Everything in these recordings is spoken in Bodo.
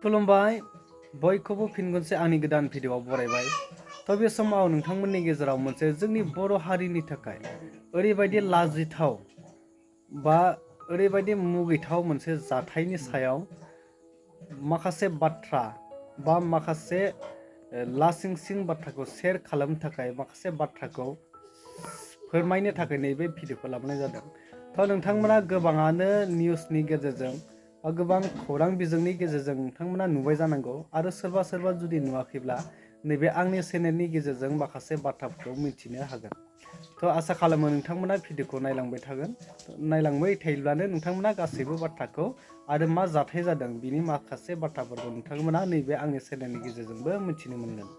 खुलुमबाय बयखौबो फिन खनसे आंनि गोदान भिडिअआव बरायबाय। थ' बे समाव नोंथांमोननि गेजेराव मोनसे जोंनि बर' हारिनि थाखाय ओरैबायदि लाजिथाव बा ओरैबायदि मुगैथाव मोनसे जाथायनि सायाव माखासे बाथ्रा बा माखासे लासिंसिं बाथ्राखौ शेयार खालामनो थाखाय माखासे बाथ्राखौ फोरमायनो थाखाय नैबे भिडिअखौ लाबोनाय जादों। थ' नोंथांमोना गोबाङानो निउसनि गेजेरजों गोबां खौरां बिजोंनि गेजेरजों नोंथांमोना नुबाय जानांगौ आरो सोरबा सोरबा जुदि नुवाखैब्ला नैबे आंनि चेनेलनि गेजेरजों माखासे बाथ्राफोरखौ मिथिनो हागोन। थ' आसा खालामो नोंथांमोना भिडिअखौ नायलांबाय थागोन। नायलांबाय थायोब्लानो नोंथांमोना गासैबो बाथ्राखौ आरो मा जाथाय जादों बिनि माखासे बाथ्राफोरखौ नोंथांमोना नैबे आंनि चेनेलनि गेजेरजोंबो मिथिनो मोनगोन।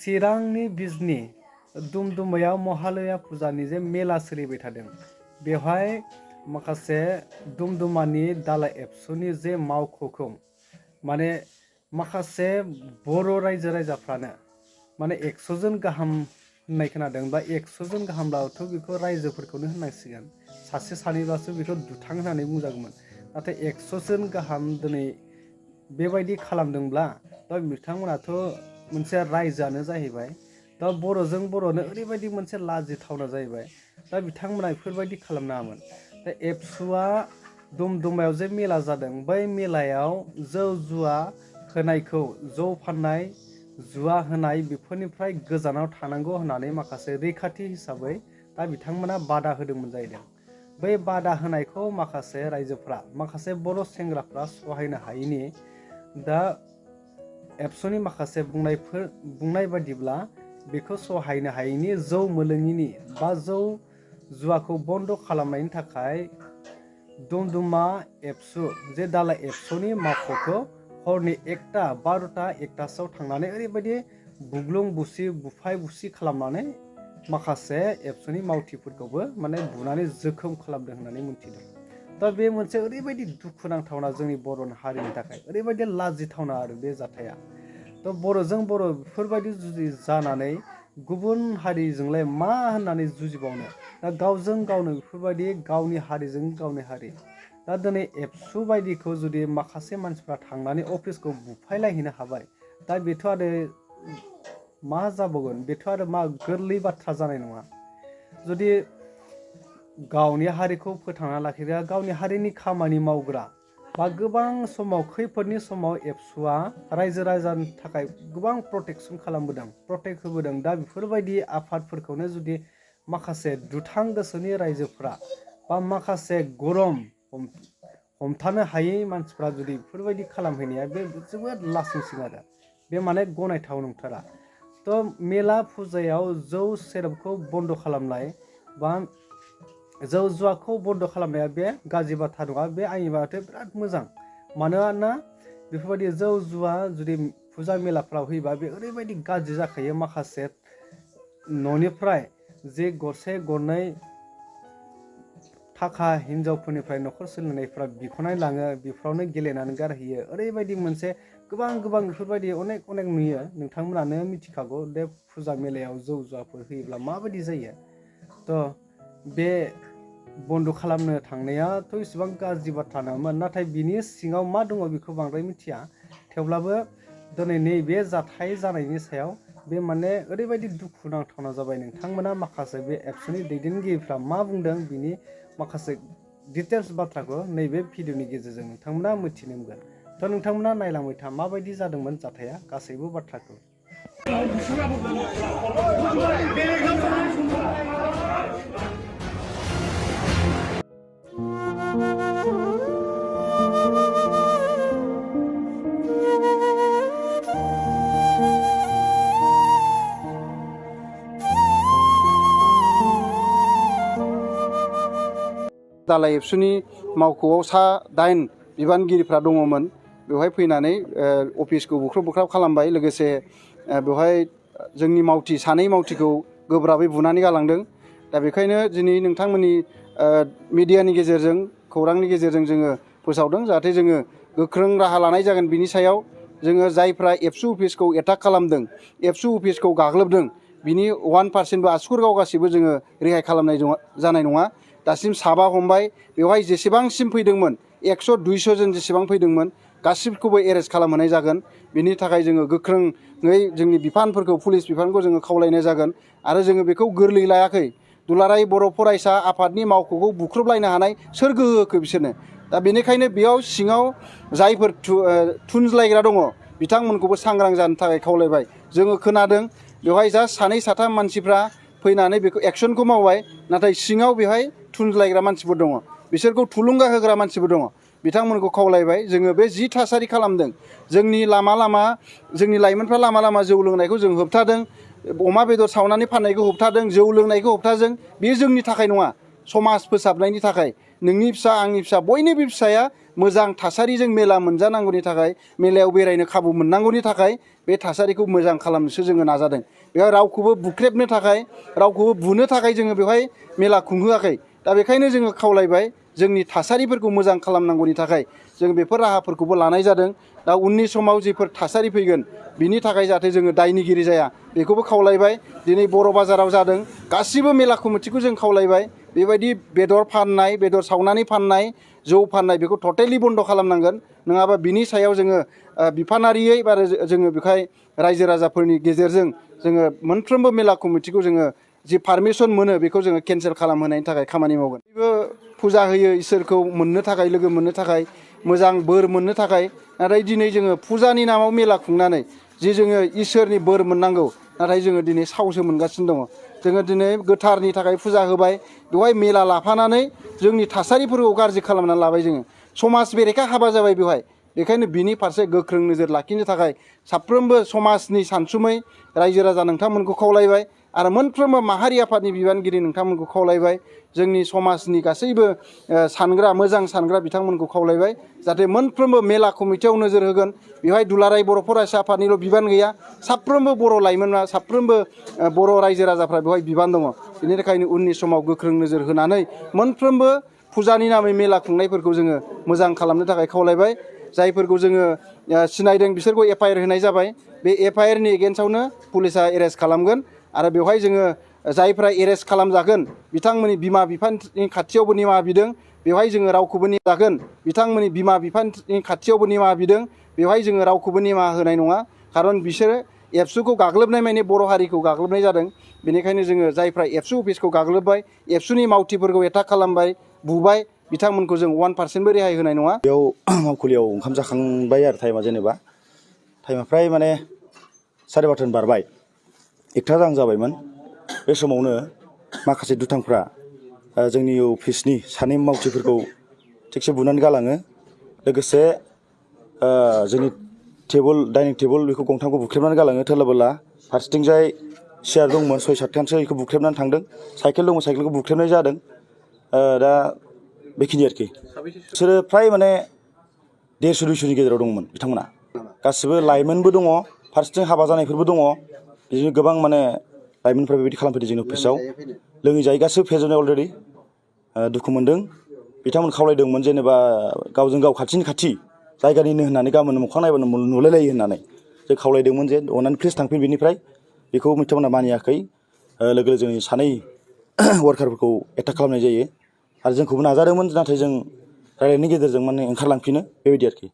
चिरांनि बिजनि दुमदुमायाव महालया फुजानि जे मेला सोलिबाय थादों, बेवहाय माखासे दुमदुमानि दाला एबसुनि जे मावख'खौ माने माखासे बर' रायजो राजाफ्रानो माने 100 जन गाहाम होननाय खोनादों बा 100 जन गाहामब्लाथ' बेखौ रायजोफोरखौनो होननांसिगोन, सासे सानैब्लासो बेखौ दुथां होननानै बुंजागौमोन। नाथाय 100 जन गाहाम दिनै बेबायदि खालामदोंब्ला दा बिथांमोनाथ' मोनसे रायजोआनो जाहैबाय। दा बर'जों बर'नो ओरैबायदि मोनसे लाजिथावना जाहैबाय। दा बिथांमोना बेफोरबायदि खालामनाङामोन। दा एबसुआ दुमदुमायाव जे मेला जादों, बै मेलायाव जौ जुवा होनायखौ, जौ फाननाय जुवा होनाय बेफोरनिफ्राय गोजानाव थानांगौ होननानै माखासे रैखाथि हिसाबै दा बिथांमोना बादा होदोंमोन जाहैदों। बै बादा होनायखौ माखासे रायजोफ्रा, माखासे बर' सेंग्राफ्रा सहायनो हायैनि दा एबसुनि माखासे बुंनाय बायदिब्ला बेखौ सहायनो हायैनि जौ मोलोङिनि बा जौ जुवाखौ बन्द खालामनायनि थाखाय दुमदुमा एबसु जे दाला एबसुनि मावख'खौ हरनि 1टा 12टा 1टासोआव थांनानै ओरैबायदि बुग्लुं बुसि बुफाय बुसि खालामनानै माखासे एबसुनि मावथिफोरखौबो माने बुनानै जोखोम खालामदों होननानै मिथिदों। दा बे मोनसे ओरैबायदि दुखुनांथावना जोंनि बर' हारिनि थाखाय ओरैबायदि लाजिथावना आरो बे जाथाया। थ' बर'जों बर' बेफोरबायदि जुदि जानानै गुबुन हारिजोंलाय मा होननानै जुजिबावनो। दा गावजों गावनो बेफोरबायदि गावनि हारिजों गावनि हारि। दा दिनै एबसु बायदिखौ जुदि माखासे मानसिफ्रा थांनानै अफिसखौ बुफायलायहैनो हाबाय, दा बेथ' आरो मा जाबावगोन, बेथ' आरो मा गोरलै बाथ्रा जानाय नङा। जुदि गावनि हारिखौ फोथांना लाखिग्रा, गावनि हारिनि खामानि मावग्रा बा गोबां समाव खैफोदनि समाव एबसुआ रायजो राजानि थाखाय गोबां प्रटेकसन खालामबोदों, प्रटेक्ट होबोदों। दा बेफोरबायदि आफादफोरखौनो जुदि माखासे दुथां गोसोनि रायजोफ्रा बा माखासे गरम हमथानो हायै मानसिफ्रा जुदि बेफोरबायदि खालामहैनाया बे जोबोद लासिंसिं आरो बे माने गनायथाव नंथारा। थ' मेला फुजायाव जौ सेरेबखौ बन्द खालामनाय बा जौ जुवाखौ बन्द खालामनाया बे गाज्रि बाथ्रा नङा, बे आंनि बाथाय बिराद मोजां। मानोना बेफोरबायदि जौ जुवा जुदि फुजा मेलाफ्राव होयोबा बे ओरैबायदि गाज्रि जाखायो। माखासे न'निफ्राय जे गरसे गरनै थाखा हिनजावफोरनिफ्राय न'खर सोलिनायफ्रा बिख'नाय लाङो, बेफोरावनो गेलेनानै गारहैयो। ओरैबायदि मोनसे गोबां बेफोरबायदि अनेक नुयो। नोंथांमोनानो मिथिखागौ दे फुजा मेलायाव जौ जुवाफोर होयोब्ला माबायदि जायो। थ' बे बन्द खालामनो थांनायाथ' इसेबां गाज्रि बाथ्रा नङामोन, नाथाय बिनि सिङाव मा दङ बेखौ बांद्राय मिथिया। थेवब्लाबो दिनै नैबे जाथाय जानायनि सायाव बे माने ओरैबायदि दुखु नांथावना जाबाय। नोंथांमोना माखासे बे एबसुनि दैदेनगिरिफ्रा मा बुंदों बिनि माखासे डिटेल्स बाथ्राखौ नैबे भिडिअनि गेजेरजों नोंथांमोना मिथिनो मोनगोन। थ' नोंथांमोना नायलांबाय था माबायदि जादोंमोन जाथाया, गासैबो बाथ्राखौ। दाला एबसुनि मावख'आव सा 8 बिबानगिरिफ्रा दङमोन। बेवहाय फैनानै अफिसखौ बुख्रुब खालामबाय। लोगोसे बेवहाय जोंनि सानै मावथिखौ गोब्राबै बुनानै गालांदों। दा बेखायनो दिनै नोंथांमोननि मिडियानि गेजेरजों, खौरांनि गेजेरजों जोङो फोसावदों, जाहाथे जोङो गोख्रों राहा लानाय जागोन बिनि सायाव। जोङो जायफ्रा एबसु अफिसखौ एटाक खालामदों, एबसु अफिसखौ गाग्लोबदों, बिनि 1%बो आसुगुर गावगासिबो जोङो रेहाय खालामनाय जानाय नङा। दासिम साबा हमबाय, बेवहाय जेसेबांसिम फैदोंमोन 100 200 जन जेसेबां फैदोंमोन गासिबखौबो एरेस्ट खालामहोनाय जागोन। बिनि थाखाय जोङो गोख्रोङै जोंनि बिफानफोरखौ, पुलिस बिफानखौ जोङो खावलायनाय जागोन। आरो जोङो बेखौ गोरलै लायाखै। दुलाराय बर' फरायसा आफादनि मावख'खौ बुख्रुबलायनो हानाय सोर गोहो होखो बिसोरनो? दा बेनिखायनो बेयाव सिङाव जायफोर थुनज्लायग्रा दङ बिथांमोनखौबो सांग्रां जानो थाखाय खावलायबाय। जोङो खोनादों बेवहाय जास्ट 2 3 मानसिफ्रा फैनानै बेखौ एक्सनखौ मावबाय, नाथाय सिङाव बेवहाय थुनज्लायग्रा मानसिफोर दङ, बिसोरखौ थुलुंगा होग्रा मानसिफोर दङ। बिथांमोनखौ खावलायबाय। जोङो बे जि थासारि खालामदों, जोंनि लामा जोंनि लाइमोनफ्रा लामा लामा जौ लोंनायखौ जों होबथादों, अमा बेदर सावनानै फाननायखौ होबथादों, जौ लोंनायखौ होबथादों, बेयो जोंनि थाखाय नङा, समाज फोसाबनायनि थाखाय। नोंनि फिसा, आंनि फिसा, बयनिबो फिसाया मोजां थासारिजों मेला मोनजानांगौनि थाखाय, मेलायाव बेरायनो खाबु मोननांगौनि थाखाय बे थासारिखौ मोजां खालामनोसो जोङो नाजादों। बेयाव रावखौबो बुख्रेबनो थाखाय, रावखौबो बुनो थाखाय जोङो बेवहाय मेला खुंहोआखै। दा बेखायनो जोङो खावलायबाय, जोंनि थासारिफोरखौ मोजां खालामनांगौनि थाखाय जों बेफोर राहाफोरखौबो लानाय जादों। दा उननि समाव जेफोर थासारि फैगोन बिनि थाखाय जाहाथे जोङो दायनिगिरि जाया बेखौबो खावलायबाय। दिनै बर' बाजाराव जादों, गासिबो मेला कमिटिखौ जों खावलायबाय, बेबायदि बेदर फाननाय, बेदर सावनानै फाननाय, जौ फाननाय, बेखौ टटेलि बन्द' खालामनांगोन। नङाबा बिनि सायाव जोङो बिफानारियै बा जोङो बेखाय रायजो राजाफोरनि गेजेरजों जोङो मोनफ्रोमबो मेला कमिटिखौ जोङो जि पारमिसन मोनो बेखौ जोङो केन्सेल खालामहोनायनि थाखाय खामानि मावगोन। बयबो फुजा होयो इसोरखौ मोननो थाखाय, लोगो मोननो थाखाय, मोजां बोर मोननो थाखाय। नाथाय दिनै जोङो फुजानि नामाव मेला खुंनानै जि जोङो इसोरनि बोर मोननांगौ, नाथाय जोङो दिनै सावसो मोनगासिनो दङ। जोङो दिनै गोथारनि थाखाय फुजा होबाय, बेवहाय मेला लाफानानै जोंनि थासारिफोरखौ गाज्रि खालामनानै लाबाय जोङो। समाज बेरेखा हाबा जाबाय बेवहाय। बेखायनो बिनि फारसे गोख्रों नोजोर लाखिनो थाखाय साफ्रोमबो समाजनि सानसुमै रायजो राजा नोंथांमोनखौ खावलायबाय, आरो मोनफ्रोमबो माहारि आफादनि बिबानगिरि नोंथांमोनखौ खावलायबाय, जोंनि समाजनि गासैबो सानग्रा, मोजां सानग्रा बिथांमोनखौ खावलायबाय, जाहाथे मोनफ्रोमबो मेला कमिटियाव नोजोर होगोन। बेवहाय दुलाराय बर' फरायसा आफादनिल' बिबान गैया, साफ्रोमबो बर' लाइमोना, साफ्रोमबो बर' रायजो राजाफ्रा बेवहाय बिबान दङ। बेनि थाखायनो उननि समाव गोख्रों नोजोर होनानै मोनफ्रोमबो फुजानि नामै मेला खुंनायफोरखौ जोङो मोजां खालामनो थाखाय खावलायबाय। जायफोरखौ जोङो सिनायदों बिसोरखौ FIR होनाय जाबाय। बे FIRनि एगेन्स्टआवनो पुलिसा एरेस्ट खालामगोन। आरो बेवहाय जोङो जायफ्रा एरेस्ट खालामजागोन बिथांमोननि बिमा बिफानि खाथियावबो निमाहा बिदों। बेवहाय जोङो रावखौबो जागोन, बिथांमोननि बिमा बिफानि खाथियावबो निमाहा बिदों। बेवहाय जोङो रावखौबो निमाहा होनाय नङा, खारन बिसोरो एबसुखौ गाग्लोबनाय माने बर' हारिखौ गाग्लोबनाय जादों। बेनिखायनो जोङो जायफ्रा एबसु अफिसखौ गाग्लोबबाय, एबसुनि मावथिफोरखौ एटाक खालामबाय, बुबाय, बिथांमोनखौ जों 1%बो रेहाय होनाय नङा। बेयाव मावखुलियाव ओंखाम जाखांबाय आरो टाइमा फ्राय माने 12:30 बारबाय, 1टा जाहां जाबायमोन। बे समावनो माखासे दुथांफ्रा जोंनि अफिसनि 2 मावथिफोरखौ थिगसे बुनानै गालाङो। लोगोसे जोंनि डाइनिं टेबोल बेखौ गंथामखौ बुख्रेबनानै गालाङो। थोरला फारसेथिंजाय सियार दंमोन 6-7खानसो, बेखौ बुख्रेबनानै थांदों। साइकेल दंमोन, साइकेलखौ बुख्रेबनाय जादों। दा बेखिनि आरोखि। बिसोरो फ्राय माने 150-200नि गेजेराव दंमोन बिथांमोना। गासिबो लाइमोनबो दङ, फारसेथिं हाबा जानायफोरबो दङ। बिदिनो गोबां माने लाइमोनफ्रा बेबायदि खालामफैदों जोंनि अफिसाव। लोङै जायै गासिबो फेजननाय अलरेडि। दुखु मोनदों। बिथांमोन खावलायदोंमोन जेनेबा गावजों गाव खाथिनि खाथि जायगानिनो होननानै गाबोन मोखां नायबानो नुलायलायो होननानै जों खावलायदोंमोन जे अननानै प्लिज थांफिन बेनिफ्राय। बेखौ बिथांमोना मानियाखै। लोगो जोंनि 2 वार्कारफोरखौ एटाक खालामनाय जायो। आरो जोंखौबो नाजादोंमोन, नाथाय जों रायलायनायनि गेजेरजों माने ओंखारलांफिनो बेबायदि आरोखि।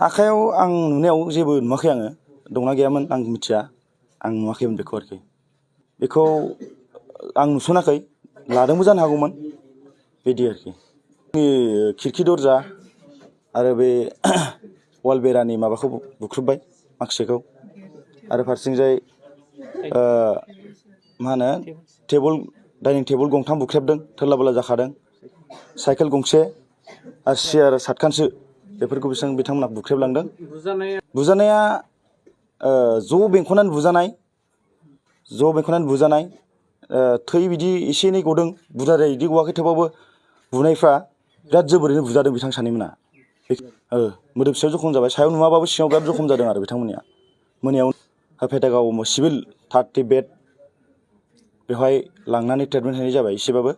आखायाव आं नुनायाव जेबो नुवाखै, आङो दंना गैयामोन आं मिथिया, आं नुवाखैमोन बेखौ आरोखि। बेखौ आं नुसनाखै, लादोंबो जानो हागौमोन बिदि आरोखि। खिरखि दरजा आरो बे वाल बेरानि माबाखौ बुख्रुबबाय माखासेखौ। आरो फारसेथिंजाय मा होनो डाइनिं टेबोल गंथाम बुख्रेबदों, थोरला बोला जाखादों। साइकेल गंसे आरो सियार 7खानसो बेफोरखौ बिथांमोना बुख्रेबलांदों। बुजानाया ज' बेंखनानै बुजानाय, थै बिदि एसे एनै गदों, बुरजाद्राय बिदि गवाखै, थेवबाबो बुनायफ्रा बिराद जोबोरैनो बुजादों बिथां सानैमोना। मोदोम सायाव जखम जाबाय, सायाव नुवाबाबो सिङाव बिराद जखम जादों आरो बिथांमोननिया। मोनायाव पेटागाव सिभिल 30 बेड बेवहाय लांनानै ट्रिटमेन्ट होनाय जाबाय एसेबाबो।